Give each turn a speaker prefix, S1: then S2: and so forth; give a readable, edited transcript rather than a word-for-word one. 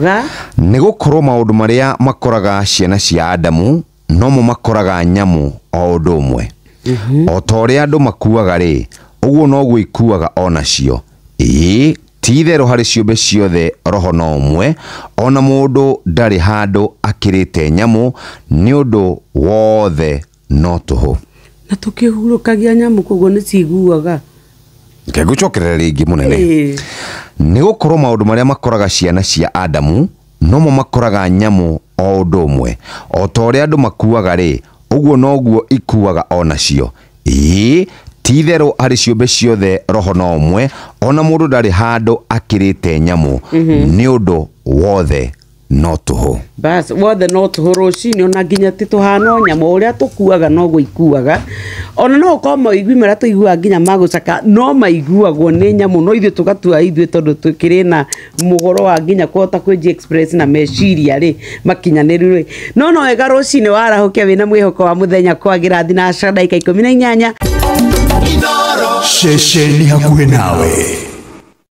S1: Ga
S2: Nĩ gũkorwo maũndũ marĩa makoraga ciana cia Adamu nomo makoraga nyamũ o ũndũ ũmwe. O ta ũrĩa andũ makuaga rĩ, ũguo noguo ikuaga o nacio. Ĩĩ, ti-itherũ harĩ ciũmbe ciothe roho no ũmwe, o na mũndũ ndarĩ handũ akĩrĩte nyamũ, nĩ ũndũ wothe no tũhũ.
S1: Na tũkĩhurũkagia nyamũ koguo nĩ ciguaga.
S2: Reke ngũcokerere rĩngĩ mũnene.
S1: Ĩĩ.
S2: Nĩ gũkorwo maũndũ marĩa makoraga ciana cia Adamu nomo makoraga nyamũ o ũndũ ũmwe. O ta ũrĩa andũ makuaga rĩ, ũguo noguo ikuaga o nacio. Ĩĩ, ti-itherũ harĩ ciũmbe ciothe roho no ũmwe, o na mũndũ ndarĩ handũ akĩrĩte nyamũ, nĩ ũndũ wothe no tũhũ.
S1: Bas wothe no tũhũ rũcinĩ ona nginya ti tũhana o nyamũ ũrĩa tũkuaga noguo ikuaga. Ona no ũkorwo maigui marĩa tũiguaga nginya magũcaka no maiguagwo nĩ nyamũ, no ithuĩ tũgatua ithuĩ tondũ tũkĩrĩ na mũhoro wa nginya kũhota kwĩji express na meciria rĩ makinyanĩru rĩ. No no wega rũcinĩ warahũke wĩna mwĩhoko wa mũthenya kwagĩra thinacara ndagĩka 18.
S3: Ceceni hakuhĩ nawe.